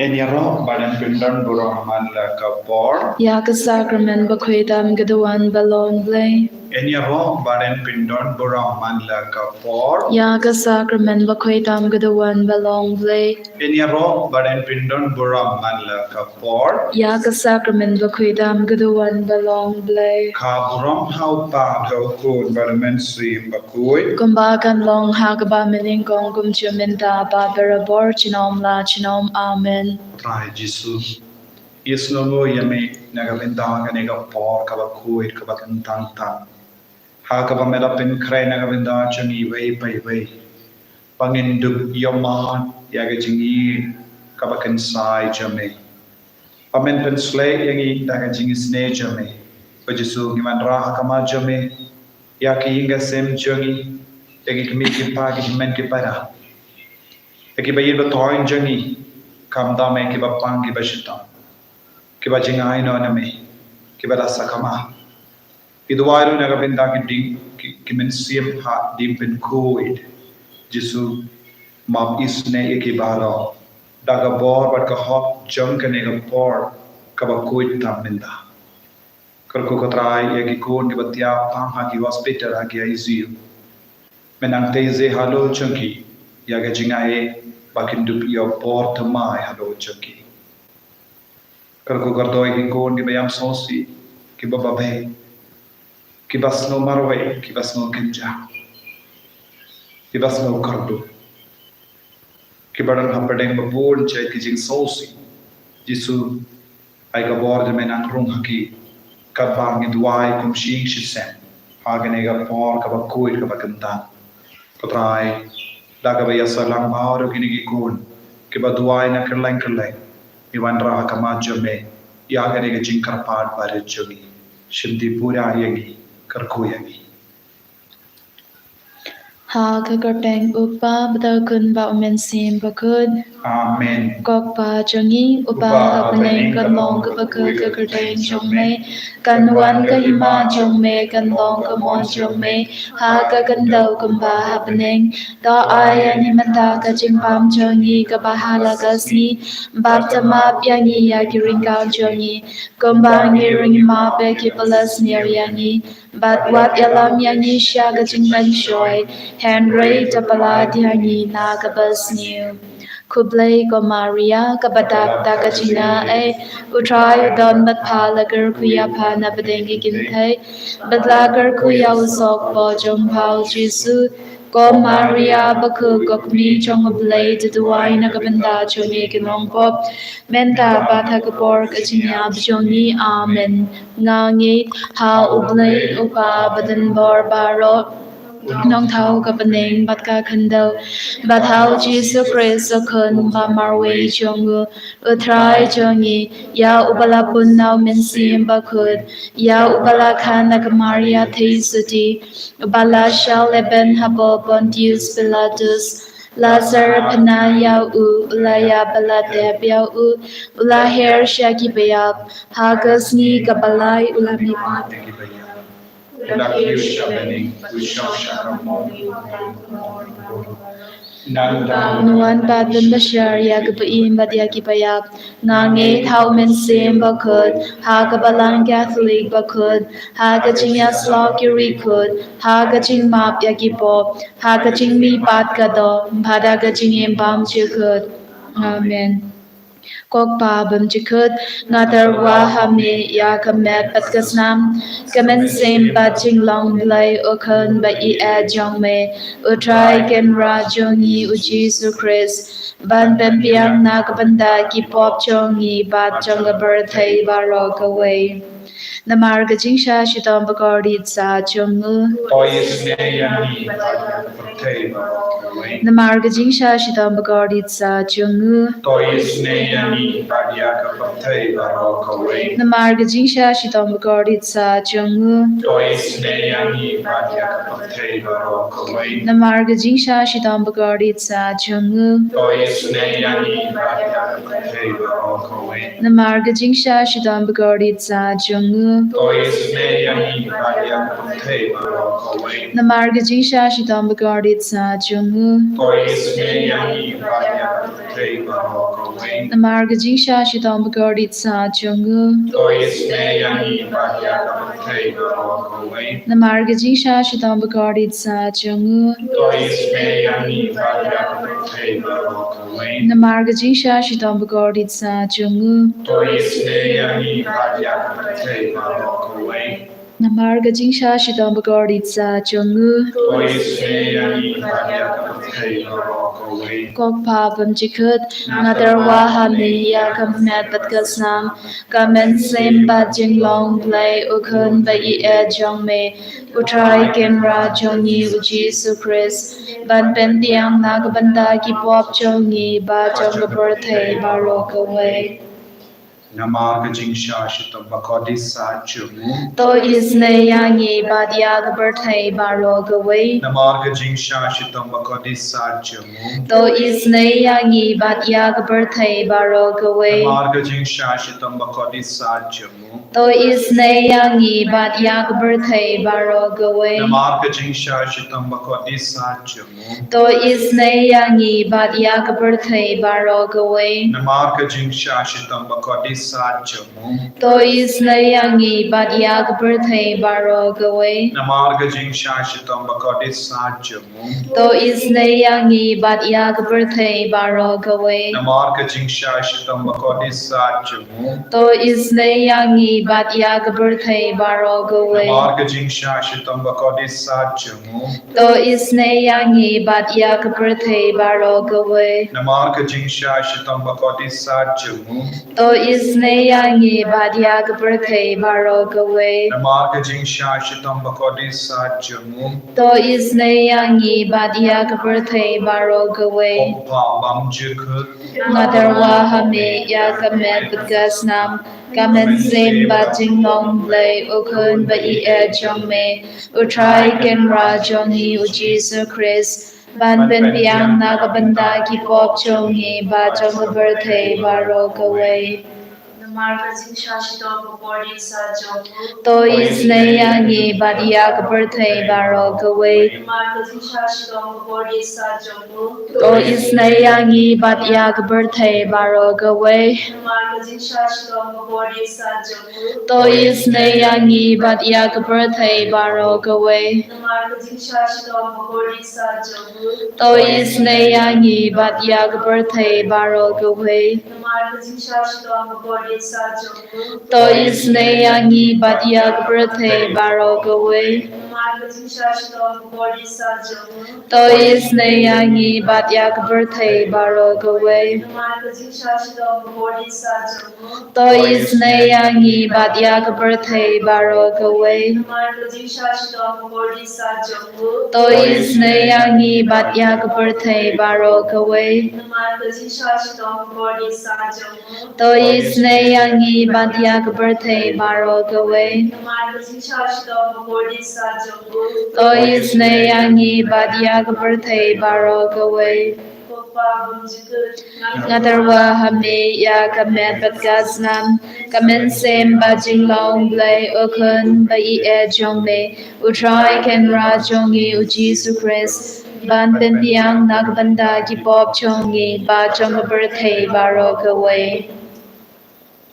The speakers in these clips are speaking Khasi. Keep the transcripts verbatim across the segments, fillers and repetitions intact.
Ngin ïaroh ba ngin pyndon burom man la ka por. Ïa ka sakramen bakhuid tam ka duwan ba long Blei. Ngin ïaroh ba ngin pyndon burom man la ka por. Ïa ka sakramen bakhuid tam ka duwan ba long Blei. Ngin ïaroh ba ngin pyndon burom man la ka por. Ïa ka sakramen bakhuid tam ka duwan ba long Blei. Ka burom ha u Kpa, ha u Khun bad ha u Mynsiem Bakhuid. Kumba kan long ha kaba mynnyngkong, kumjuh mynta bad barabor junom la junom. Amen. Trai Jisu, ngi sngewnguh ïa me na ka bynta kane ka por kaba khuid kaba kyntang tam, ha kaba me la pynkhreh na ka bynta jong ngi iwei pa iwei, ba ngin dup ïohmad ïa ka jingïeit kaba kynsai jong me. Ba men pynshlei ïa ngi da ka jingisynei jong me. Ko Jisu, ngi wanrah ha khmat jong me ïa ki ïing ki sem jong ngi, ïa ki kmie ki kpa, ki hynmen ki para, ïa ki ba ïeit ba thoh jong ngi, khamtam ïa ki ba pang, ki ba shitom, ki ba jngai noh na me, ki ba la sakma. Ngi duwai ruh na ka bynta ki ding, ki, ki mynsiem ha ding pynkhuid. Jisu, map isynei ïa ki baroh da ka bor bad ka hok jong kane ka por kaba khuid tam mynta. Kyrkhu ko Trai ïa ki khun kiba thiah pang ha ki hospital, ha ki I C U. Men nang tei halor jong ki ïa ka jingaiei ba kin dup ïoh por thymmai halor jong ki. Kyrkhu kyrdoh ïa ki khun kiba ïam sngewsih, kiba babe, kiba sngew marwei, kiba sngew kynjah, kiba sngew kyrduh, kiba don hapdeng ba bun jait ki jingsngewsih. Jisu, ai ka bor jong me nang rung ha ki, katba ngi duwai kum shi ïing shi sem ha kane ka por kaba khuid kaba kyntang. Ko Trai, da kaba ïasaid lang baroh kine ki khun kiba duwai na kylleng kylleng, ngi wanrah ha khmat jong me ïa kane ka jingkyrpad barit jong ngi. Shimti pura ïa ngi, kyrkhu ïa ngi. Ha ka kyrteng u Kpa bad u Khun bad u Mynsiem Bakhuid. Amen. Ko Kpa jong ngi uba ha bneng, kan long kaba khuid ka kyrteng jong me. Kan wan ka hima jong me, kan long ka mon jong me ha ka khyndew kumba ha bneng. To ai ïa ngi mynta ka jingbam jong ngi kaba ha la ka sngi, bad to map ïa ngi ïa ki ryngkat jong ngi, kumba ngi ruh ngi map ïa kiba la sniew ïa ngi. Bad wat ïalam ïa ngi sha ka jingpynshoi, hynrei to pyllait ïa ngi na kaba sniew. Khublei ko Maria, kaba dap da ka jingaiei, u Trai u don bad pha, la kyrkhu ïa pha na pdeng ki kynthei, bad la kyrkhu ïa u sohkpoh jong pha u Jisu. Ko Maria bakhuid, ko Kmie jong u Blei, to duwai na ka bynta jong ngi ki nongpop, mynta bad ha ka por ka jingïap jong ngi. Amen. Nga ngeit ha u Blei u Kpa badonbor baroh, u nongthaw ka bneng bad ka khyndew, bad ha u Jisu Khrist u Khun ba marwei jong u, u Trai jong ngi, ïa uba la pun na u Mynsiem Bakhuid, ïa uba la kha na ka Maria theisotti, uba la shah lehbeiñ hapoh Pontius Pilatus, la syrphna ïa u, u la ïap bad la tep ïa u, u la her sha ki baïap, ha ka sngi kaba lai u la mihpat. U la kiew sha bneng, u shong sha ka mong. Nangta un wan pat ban bishar ïa kiba im bad ïa kiba ïap. Nga ngeit ha u Mynsiem Bakhuid, ha ka Balang Katholik bakhuid, ha ka jingïasyllok ki riewkhuid, ha ka jingmap ïa ki pop, ha ka jingmihpat ka doh, bad ha ka jingim bymjukut. Amen. Ko Kpa bymjukut, nga tyrwa ha me ïa ka met bad ka snam, ka mynsiem bad jinglong Blei u Khun ba ïeit jong me, u Trai Kynrad jong ngi u Jisu Khrist, ban pynbiang na ka bynta ki pop jong ngi bad jong ka pyrthei baroh kawei. Namar ka jingshah shitom ba kordit sah jong u. To isynei ïa ngi bad ïa ka pyrthei baroh kawei. Namar ka jingshah shitom ba kordit sah jong u. To isynei ïa ngi bad ïa ka pyrthei baroh kawei. Namar ka jingshah shitom ba kordit sah jong u. To isynei ïa ngi bad ïa ka pyrthei baroh kawei. Namar ka jingshah shitom ba kordit sah jong u. To isynei ïa ngi bad ïa ka pyrthei baroh kawei. Namar ka jingshah shitom ba kordit sah jong u. To isynei ïa ngi bad ïa ka pyrthei baroh kawei. Namar ka jingshah shitom ba kordit sah jong u. To isynei ïa ngi bad ïa ka pyrthei baroh kawei. Namar ka jingshah shitom bakordit sah jong u. To isynei ïa ngi bad ïa ka pyrthei baroh kawei. Namar ka jingshah shitom bakordit sah jong u. To isynei ïa ngi bad ïa ka pyrthei baroh kawei. Namar ka jingshah shitom bakordit sah jong u. To isynei ïa ngi bad ïa ka pyrthei baroh kawei. Namar ka jingshah shitom bakordit sah jong u. To isynei ïa ngi bad ïa ka pyrthei baroh kawei. Ko Kpa bymjukut, nga tyrwa ha me ïa ka met bad ka snam, ka mynsiem bad jinglong Blei u Khun ba ïeit jong me, u Trai Kynrad jong ngi u Jisu Khrist, ban pynbiang na ka bynta ki pop jong ngi bad jong ka pyrthei baroh kawei. Namar ka jingshah shitom bakordit sah jong u. To isynei ïa ngi bad ïa ka pyrthei baroh kawei. Namar ka jingshah shitom bakordit sah jong u. To isynei ïa ngi bad ïa ka pyrthei baroh kawei. Namar ka jingshah shitom bakordit sah jong u. To isynei ïa ngi bad ïa ka pyrthei baroh kawei. Namar ka jingshah shitom bakordit sah jong u. To isynei ïa ngi bad ïa ka pyrthei baroh kawei. Namar ka jingshah shitom bakordit sah jong u. To isynei ïa ngi bad ïa ka pyrthei baroh kawei. Namar ka jingshah shitom bakordit sah jong u. To isynei ïa ngi bad ïa ka pyrthei baroh kawei. Namar ka jingshah shitom bakordit sah jong u. To isynei ïa ngi bad ïa ka pyrthei baroh kawei. Namar ka jingshah shitom bakordit sah jong u. To isynei ïa ngi bad ïa ka pyrthei baroh kawei. Namar ka jingshah shitom bakordit sah jong u. To isynei ïa ngi bad ïa ka pyrthei baroh kawei. Namar ka jingshah shitom bakordit sah jong u. To isynei ïa ngi bad ïa ka pyrthei baroh kawei. Ko Kpa bymjukut, nga tyrwa ha me ïa ka met bad ka snam, ka mynsiem bad jinglong Blei u Khun ba ïeit jong me, u Trai Kynrad jong ngi u Jisu Khrist, ban pynbiang na ka bynta ki pop jong ngi bad jong ka pyrthei baroh kawei. Namar ka jingshah shitom bakordit sah jong u. To isynei ïa ngi bad ïa ka pyrthei baroh kawei. Namar ka jingshah shitom bakordit sah jong u. To isynei ïa ngi bad ïa ka pyrthei baroh kawei. Namar ka jingshah shitom bakordit sah jong u. To isynei ïa ngi bad ïa ka pyrthei baroh kawei. Namar ka jingshah shitom bakordit sah jong u. To isynei ïa ngi bad ïa ka pyrthei baroh kawei. Namar ka jingshah shitom bakordit sah jong u. To isynei ïa ngi bad ïa ka pyrthei baroh kawei. Namar ka jingshah shitom bakordit sah jong u. To isynei ïa ngi bad ïa ka pyrthei baroh kawei. Namar ka jingshah shitom bakordit sah jong u. To isynei ïa ngi bad ïa ka pyrthei baroh kawei. Namar ka jingshah shitom bakordit sah jong u. To isynei ïa ngi bad ïa ka pyrthei baroh kawei. Namar ka jingshah shitom bakordit sah jong u. To isynei ïa ngi bad ïa ka pyrthei baroh kawei. Namar ka jingshah shitom bakordit sah jong u. To isynei ïa ngi bad ïa ka pyrthei baroh kawei. Ko Kpa bymjukut, nga tyrwa ha me ïa ka met bad ka snam, ka mynsiem bad jinglong Blei u Khun ba ïeit jong me, u Trai Kynrad jong ngi u Jisu Khrist, ban pynbiang na ka bynta ki pop jong ngi bad jong ka pyrthei baroh kawei.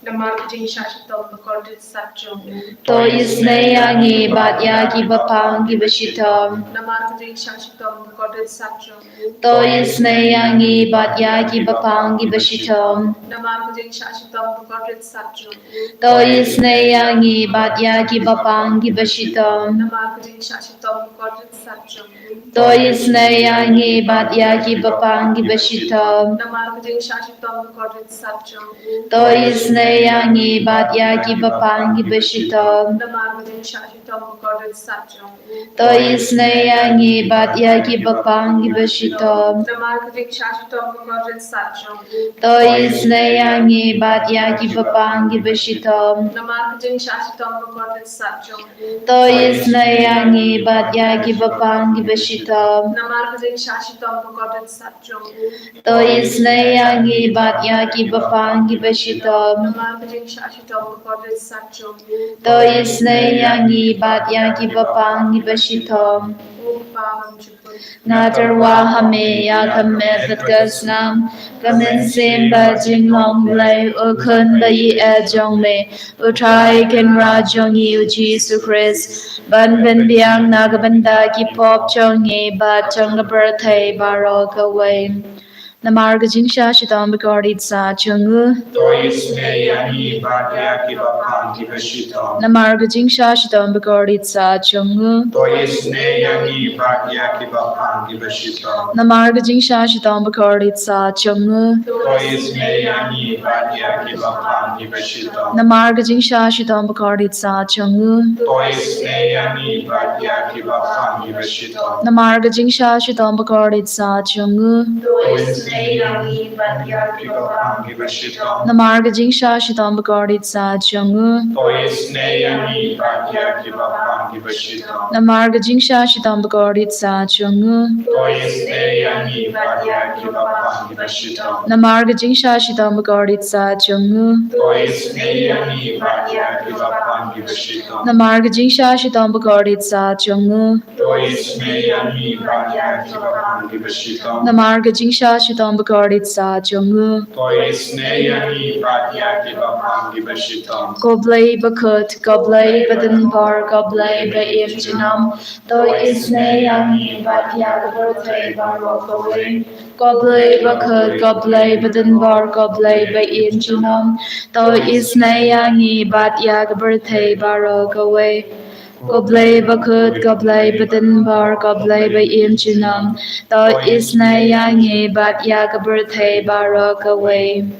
Namar ka jingshah shitom bakordit sah jong u. To isynei ïa ngi bad ïa kiba pang kiba shitom. Namar ka jingshah shitom bakordit sah jong u. To isynei ïa ngi bad ïa kiba pang kiba shitom. Namar ka jingshah shitom bakordit sah jong u. To isynei ïa ngi bad ïa kiba pang kiba shitom. Namar ka jingshah shitom bakordit sah jong u. To isynei ïa ngi bad ïa kiba pang kiba shitom. Namar ka jingshah shitom bakordit sah jong u. To isynei ïa ngi bad ïa kiba pang kiba shitom. Namar ka jingshah shitom bakordit sah jong u. To isynei ïa ngi bad ïa kiba pang kiba shitom. Namar ka jingshah shitom bakordit sah jong u. To isynei ïa ngi bad ïa kiba pang kiba shitom. Namar ka jingshah shitom bakordit sah jong u. To isynei ïa ngi bad ïa kiba pang kiba shitom. Namar ka jingshah shitom bakordit sah jong u. To isynei ïa ngi bad ïa kiba pang kiba shitom. Namar ka jingshah shitom bakordit sah jong u. To isynei ïa ngi bad ïa kiba pang kiba shitom. Ko Kpa bymjukut. Nga tyrwa ha me ïa ka met bad ka snam, ka mynsiem bad jinglong Blei, U Khun ba ïeit jong me, U Trai Kynrad jong ngi U Jisu Khrist, ban pynbiang na ka bynta ki pop jong ngi bad jong ka pyrthei baroh kawei. Namar ka jingshah shitom bakordit sah jong u. To isynei ïa ngi bad ïa kiba pang kiba shitom. Namar ka jingshah shitom bakordit sah jong u. To isynei ïa ngi bad ïa kiba pang kiba shitom. Namar ka jingshah shitom bakordit sah jong u. To isynei ïa ngi bad ïa kiba pang kiba shitom. Namar ka jingshah shitom bakordit sah jong u. To isynei ïa ngi bad ïa kiba pang kiba shitom. Namar ka jingshah shitom bakordit sah jong u. To isynei ïa ngi bad ïa kiba pang kiba shitom. Namar ka jingshah shitom bakordit sah jong u. To isynei ïa ngi bad ïa kiba pang kiba shitom. Namar ka jingshah shitom bakordit sah jong u. To isynei ïa ngi bad ïa kiba pang kiba shitom. Namar ka jingshah shitom bakordit sah jong u. To isynei ïa ngi bad ïa kiba pang kiba shitom. Namar ka jingshah shitom bakordit sah jong u. To isynei ïa ngi bad ïa kiba pang kiba shitom. Namar ka jingshah shitom bakordit sah jong u. To isynei ïa ngi bad ïa kiba pang kiba shitom. Ko Blei bakhuid, ko Blei badonbor, ko Blei ba im junom. To isynei ïa ngi bad ïa ka pyrthei baroh kawei. Ko Blei bakhuid, ko Blei badonbor, ko Blei ba im junom. To isynei ïa ngi bad ïa ka pyrthei baroh kawei. Ko Blei bakhuid, ko Blei badonbor, ko Blei ba im junom. To isynei ïa ngi bad ïa ka pyrthei baroh kawei.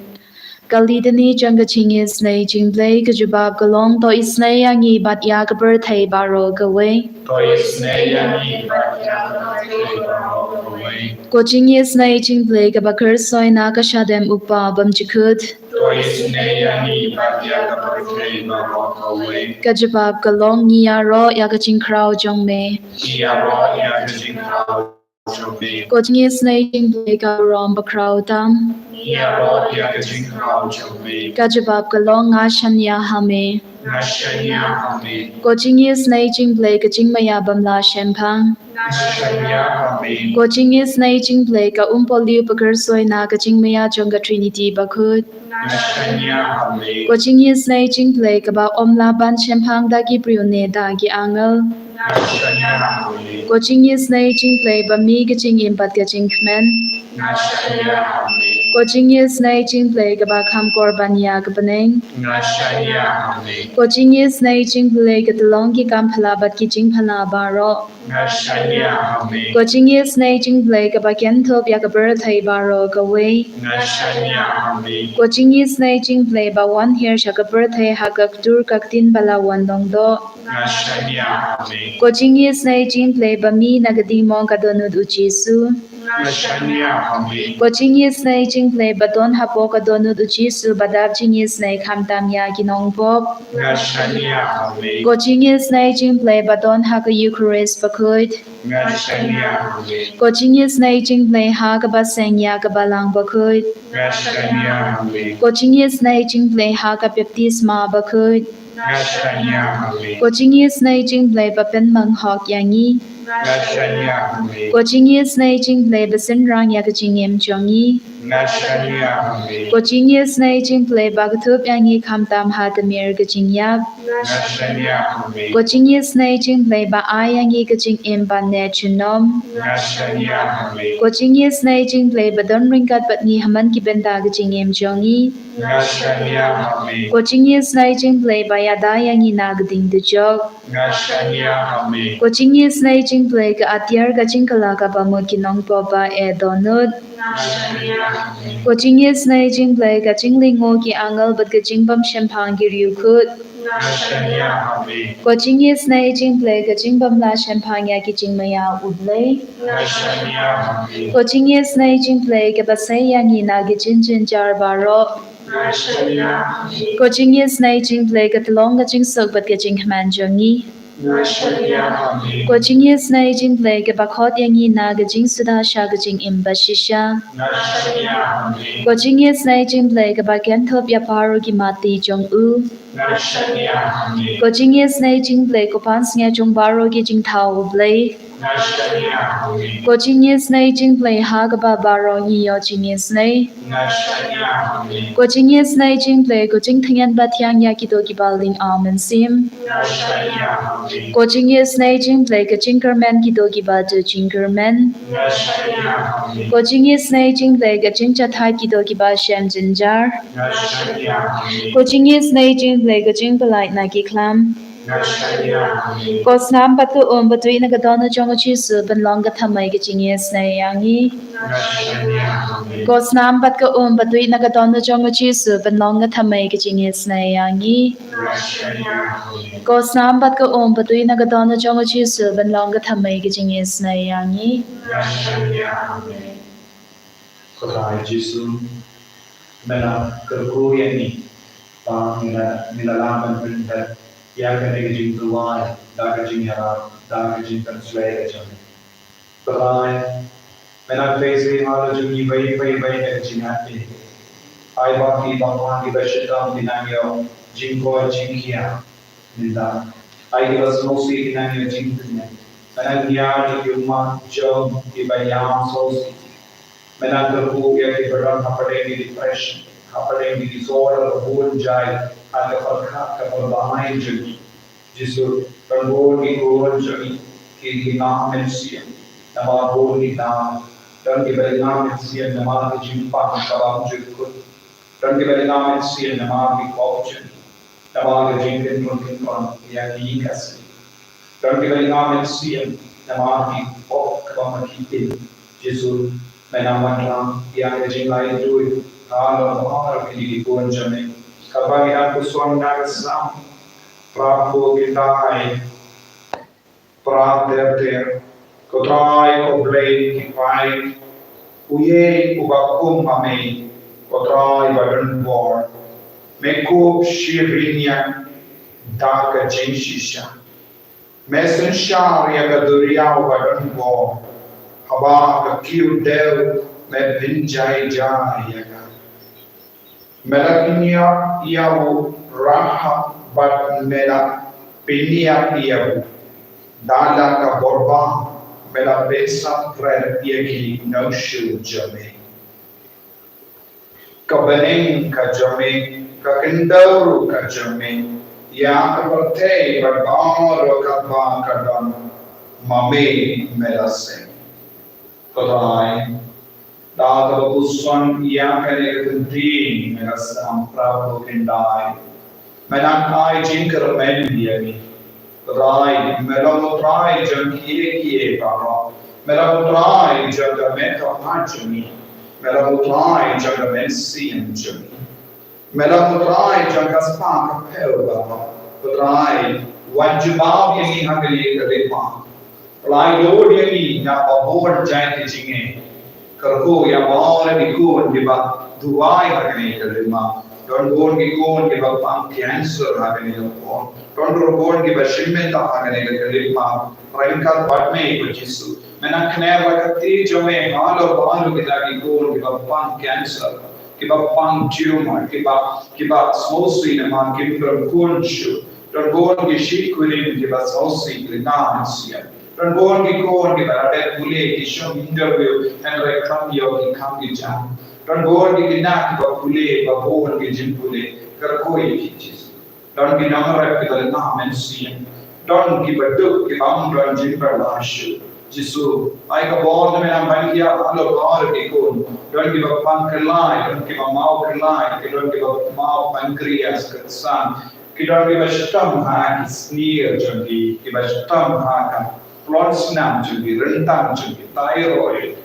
Ka litany jong ka jingisynei jong U Blei ka jubab ka long, to isynei ïa ngi bad ïa ka pyrthei baroh kawei. To isynei ïa ngi bad ïa ka pyrthei baroh kawei. Ko jingisynei jong U Blei kaba khuid soi na ka shadem u kpa bymjukut. To isynei ïa ngi bad ïa ka pyrthei baroh kawei. Ka jubab ka long, ngi ïaroh ïa ka jingkhraw jong me. Ngi ïaroh ïa ka jingkhraw jong me. Ko jingisynei jong U Blei ka burom bakhraw tam. Ngi ïaroh ïa ka jingkhraw jong me. Ka jubab ka long, nga shaniah ha me. Nga shaniah ha me. Ko jingisynei jong U Blei ka jingmaïa bym lah shemphang. Nga shaniah ha me. Ko jingisynei jong U Blei ka umpohliew ba khuid soi na ka jingmaïa jong ka Trinity bakhuid. Nga shaniah ha me. Ko jingisynei jong U Blei kaba ym lah ban shemphang da ki briew ne da ki angel. Nga shaniah ha me. Ko jingisynei jong U Blei ba mih ka jingim bad ka jingkmen. Nga shaniah ha me. Ko jingisynei jong U Blei kaba kham kor ban ïa ka bneng. Nga shaniah ha me. Ko jingisynei jong U Blei ka tyllong ki kam phylla bad ki jingphylla baroh. Nga shaniah ha me. Ko jingisynei jong U Blei kaba kynthup ïa ka pyrthei baroh kawei. Nga shaniah ha me. Ko jingisynei jong U Blei ba wan hiar sha ka pyrthei ha ka ktur ka ktien ba la wan long doh. Nga shaniah ha me. Ko jingisynei jong U Blei ba mih na ka dingmong ka dohnud U Jisu. Nga shaniah ha me. Ko jingisynei jong U Blei ba don hapoh ka dohnud U Jisu ba dap jingisynei khamtam ïa ki nongpop. Nga shaniah ha me. Ko jingisynei jong U Blei ba don ha ka Eukharist bakhuid. Nga shaniah ha me. Ko jingisynei jong U Blei ha kaba seng ïa ka Balang bakhuid. Nga shaniah ha me. Ko jingisynei jong U Blei ha ka baptisma bakhuid. Nga shaniah ha me. Ko jingisynei jong U Blei ba pynmang hok ïa ngi. Nga shaniah ha me. Ko jingisynei jong U Blei ba synran ïa ka jingim jong ngi. Nga shaniah ha me. Ko jingisynei jong U Blei ba kynthup ïa ngi khamtam ha ka mir ka jingïap. Nga shaniah ha me. Ko jingisynei jong U Blei ba ai ïa ngi ka jingim ba neh junom. Nga shaniah ha me. Ko jingisynei jong U Blei ba don ryngkat bad ngi ha man ki bynta ka jingim jong ngi. Nga shaniah ha me. Ko jingisynei jong U Blei ba ïada ïa ngi na ka ding dujok. Nga shaniah ha me. Ko jingisynei jong U Blei ka atiar ka jingkylla kaba mut ki nongpop ba eh dohnud. Nga shaniah ha me. Ko jingisynei jong U Blei ka jinglyngngoh ki angel bad ka jingbym shemphang ki riewkhuid. Nga shaniah ha me. Ko jingisynei jong U Blei ka jingbym lah shemphang ïa ki jingmaïa U Blei. Nga shaniah ha me. Ko jingisynei jong U Blei kaba sei ïa ngi na ki jingjynjar baroh. Nga shaniah ha me. Ko jingisynei jong U Blei ka tyllong ka jingsuk bad ka jingkmen jong ngi. Nga shaniah ha me. Ko jingisynei jong U Blei kaba khot ïa ngi na ka jingsuda sha ka jingim bashisha. Nga shaniah ha me. Ko jingisynei jong U Blei kaba kynthup ïa baroh ki matti jong u. Nga shaniah ha me. Ko jingisynei jong U Blei ko pansngiat jong baroh ki jingthaw U Blei. Ko jingisynei jong U Blei ha kaba baroh ngi ïoh jingisynei. Ko jingisynei jong U Blei, ko jingtyngen ba thiang ïa kito kiba ling amen sim. Ko jingisynei jong U Blei, ka jingkyrmen kito kiba duh jingkyrmen. Ko jingisynei jong U Blei, ka jingjahthait kito kiba shem jynjar. Ko jingisynei jong U Blei, ka jingpyllait na ki khlam. Ko snam bad ka um ba tuid na ka dohnud jong U Jisu ban long ka thymmei ka jingisynei ïa ngi. Ko snam bad ka um ba tuid na ka dohnud jong U Jisu ban long ka thymmei ka jingisynei ïa ngi. Ko snam bad ka um ba tuid na ka dohnud jong U Jisu ban long ka thymmei ka jingisynei ïa ngi. Ko Trai Jisu, men la kyrkhu ïa ngi ba ngin ïa, ngin ïa lah ban pyndep ïa kane ka jingduwai da ka jingïarap, da ka jingpynsleh ka jong ngi. Ko Trai, men la khlei sha halor jong ngi beit beit beit da ka jingïaid. Ai ba ki bangma kiba shitom kin nang ïoh jingkoit jingkhiah. Mynta, ai kiba sngewsih kin nang ïoh jingtyngen. Men la ïa ki ummat jong kiba ïam sngewsih. Men la kyrkhu ïa kiba don hapdeng ki depression, hapdeng ki disorder, ka bun jait, ha ka pyrkhat ka pyrthei jong ki. Jisu, don bun ki khun jong ngi ki, ki ngam mynsiem namar bun ki daw. Don kiba ngam mynsiem namar ki jingpang kaba ym ju kut. Don kiba ngam mynsiem namar ki pop jong ngi, namar ka jingkynrong kynrong ïa ki Khasi. Don kiba ngam mynsiem namar ki pop kaba ma ki im. Jisu, men la wanrah ïa ka jinglait duh halor baroh kine ki khun jong me. Kaba ngi dang puson na ka Salm, Prah Phuh Khyndai, Prah ter ter. Ko Trai, ko Blei ki paid, uei uba kum ma me, ko Trai ba don bor. Me kup shi riñiang da ka jingshisha. Me synshar ïa ka duriaw ba don bor. Haba ka kiew dew me pynjai jai ïa ka. Me la pynïap ïa u Rahab bad me la pynïap ïa u. Da la ka bor bang me la pynsaphriang ïa ki nongshun jong me. Ka bneng ka jong me, ka khyndew ruh ka jong me. Ïa ka pyrthei bad baroh kaba ka don, ma me me la seng. Ko Trai, da kaba puson ïa kane ka ktien na ka Salm Prah Phuh Khyndai, me nang ai jingkyrmen ïa ngi. Ko Trai, me long U Trai jong kiei kiei baroh. Me long U Trai jong ka met ka phad jong ngi. Me long U Trai jong ka mynsiem jong ngi. Me long U Trai jong ka spah ka phew baroh. Ko Trai, wan jubab ïa ngi ha kane ka ri. Pynlait lut ïa ngi na ka bun jait ka jingeh. Kyrkhu ïa baroh ki khun kiba duwai ha kane ka ri. Don bun ki khun kiba pang cancer ha kane ka por. Don bun kiba shim bynta ha kane ka ri. Ryngkat bad me, ko Jisu, me nang kner la ka kti jong me halor baroh kita ki khun kiba pang cancer, kiba pang tumor, kiba, kiba sngewsih namar kim don khun shuh. Don bun ki shikurim kiba sngewsih, ki ngam mynsiem. Don bun ki khun kiba la dep pule, ki shong interview, hynrei khlem ïoh ki kam ki jam. Don bun ki khynnah kiba pule, ba bun ki jingpule. Kyrkhu ïa ki, Jisu. Don ki nongrep kiba ngam mynsiem. Don kiba duk kiba ym don jingpyrshah shuh. Jisu, ai ka bor na me nang ban ïa halor baroh ki khun. Don kiba pang kyllai, don kiba maw kyllai, ki don kiba maw pancreas, ka san. Ki don kiba shitom ha ki snier jong ki, kiba shitom ha ka klon snam jong ki, ryntang jong ki, thyroid.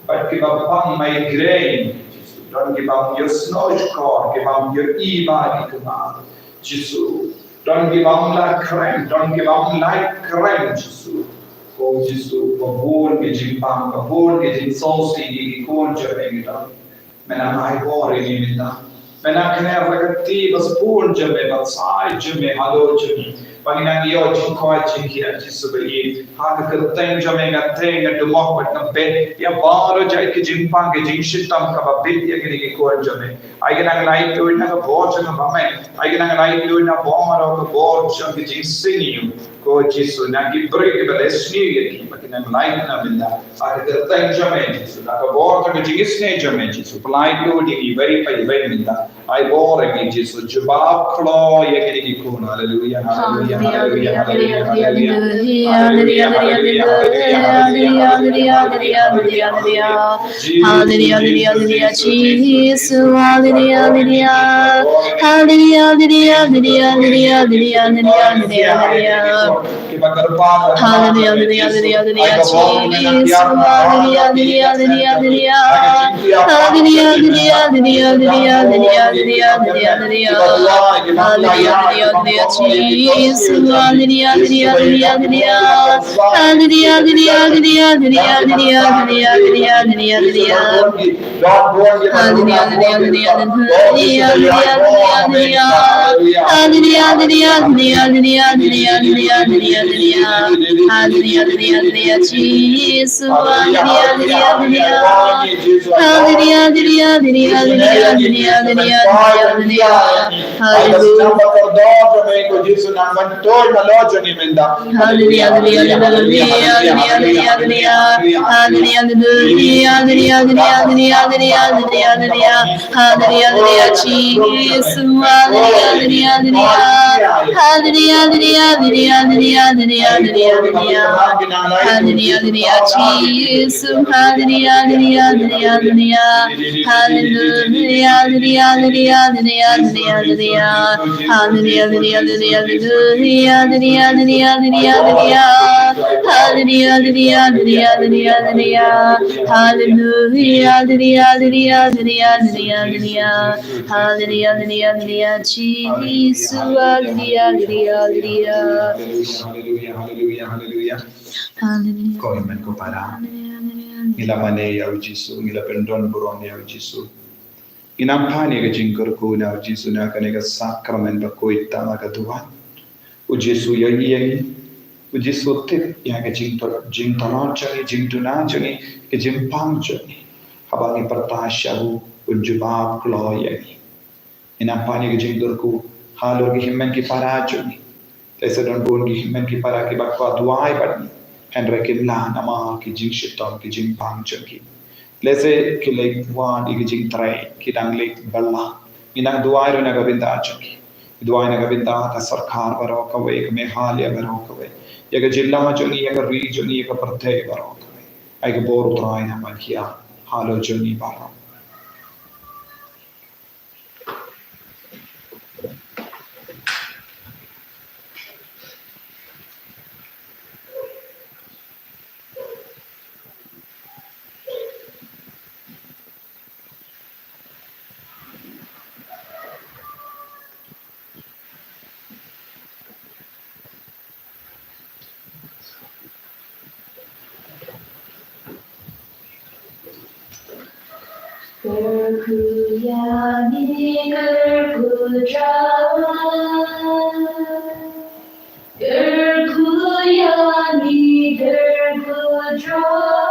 Bad kiba pang migraine, Jisu. Don kiba ym ïohsngew shkor, kiba ym ïohi ba ki kynmaw, Jisu. Don kiba ym lah kren, don kiba ym lah kren, Jisu. Ko Jisu, ka bun ki jingpang, ka bun ki jingsngewsih ki khun jong me ki don. Me nang ai bor ïa ngi mynta. Mynta kane ka kti ba sbun jong me, ba sait jong me halor jong ngi, ba ngin nang ïoh jingkoit jingkhiah, Jisu ba ïeit. Ha ka kyrteng jong me nga tei, nga dum bad nga bit ïa baroh jait ka jingpang, ka jingshitom kaba bit ïa kine ki khun jong me. Ai ka nang laitluid na ka bor jong ka bamai. Ai ka nang laitluid na baroh ka bor jong ka jingsngew. Ko Jisu, na ki briew kiba la sniew ïa ki, ba kin nang lait na mynta. Ha ka kyrteng jong me Jisu, na ka bor jong ka jingisngew jong me Jisu, pynlaitluid ïa ngi iwei pa iwei mynta. Ai bor ïa ngi Jisu, jubab kloi ïa kine ki khun. Haleluya, haleluya, haleluya, haleluya, haleluya. Hallelujah, hallelujah, Jisu, hallelujah, hallelujah. Hallelujah, hallelujah, hallelujah, hallelujah, hallelujah, hallelujah. Hallelujah, hallelujah, hallelujah, Jisu, hallelujah, hallelujah, hallelujah, hallelujah. Hallelujah, hallelujah, hallelujah, hallelujah, hallelujah, hallelujah. Hallelujah, hallelujah, Jisu, hallelujah, hallelujah, hallelujah. Hallelujah, hallelujah, hallelujah, hallelujah, hallelujah, hallelujah, hallelujah. Hallelujah, hallelujah, hallelujah, hallelujah. Hallelujah, hallelujah, hallelujah, hallelujah, hallelujah, hallelujah. Hallelujah, hallelujah, hallelujah, Jisu. Hallelujah, hallelujah, hallelujah. Hallelujah, hallelujah, hallelujah, hallelujah, hallelujah, hallelujah. Hallelujah. Hallelujah, hallelujah, hallelujah, hallelujah, hallelujah. Hallelujah, hallelujah, hallelujah, hallelujah, hallelujah. Hallelujah, hallelujah, Jisu. Hallelujah, hallelujah, hallelujah. Hallelujah, hallelujah, hallelujah, hallelujah, hallelujah, hallelujah. Hallelujah, hallelujah, Jisu. Hallelujah, hallelujah, hallelujah, hallelujah. Hallelujah, hallelujah, hallelujah, hallelujah, hallelujah. Hallelujah, hallelujah, hallelujah, hallelujah, hallelujah, hallelujah. Hallelujah, hallelujah, hallelujah, hallelujah, hallelujah. Hallelujah, hallelujah, hallelujah, hallelujah, hallelujah. Hallelujah, hallelujah, hallelujah, Jisu. Hallelujah, hallelujah, hallelujah. Hallelujah, hallelujah, hallelujah, hallelujah. Hallelujah. Ko hynmen ko para. Hallelujah, hallelujah, hallelujah. Ngi la mane ïa u Jisu, ngi la pyndon burom ïa u Jisu. Ngi nang pan ïa ka jingkyrkhu na u Jisu na kane ka sakramen bakhuid tang ha ka duwan. U Jisu ïohi ïa ngi. U Jisu tip ïa ka jingto-, jingtolot jong ngi, jingduna jong ngi, ka jingpang jong ngi. Haba ngi pyrta sha u, un jubab kloi ïa ngi. Ngi nang pan ïa ka jingkyrkhu halor ki hynmen ki para jong ngi. Lehse don bun ki hynmen ki para kiba kwah duwai bad ngi, hynrei kim lah namar ki jingshitom, ki jingpang jong ki. Lehse ki leit wad ïa ki jingtrei, ki dang leit bylla. Ngi nang duwai ruh na ka bynta jong ki. Duwai na ka bynta ka sorkar baroh kawei, ka Meghalaya baroh kawei, ïa ka jylla jong ngi, ïa ka ri jong ngi, ïa ka pyrthei baroh kawei. Ai ka bor u Trai na ban khia halor jong ngi baroh. Kyrkhu ïa ngi, kyrkhu Trai. Kyrkhu ïa ngi, kyrkhu Trai.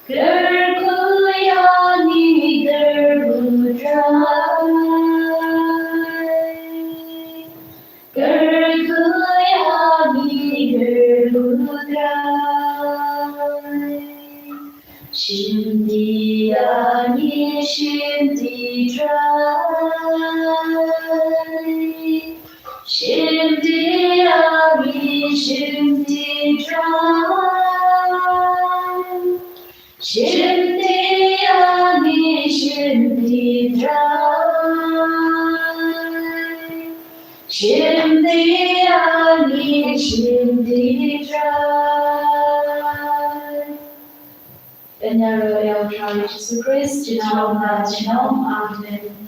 Kyrkhu ïa ngi, kyrkhu Trai. Kyrkhu ïa ngi, kyrkhu Trai. Shim ti ïa ngi, shim ti Trai. Shim ti ïa ngi, shim ti Trai. Shim ti ïa ngi, shim ti Trai. Shim ti ïa ngi, shim ti Trai. Yn ïaroh ïa u Trai Jisu Khrist, junom bad junom. Amen.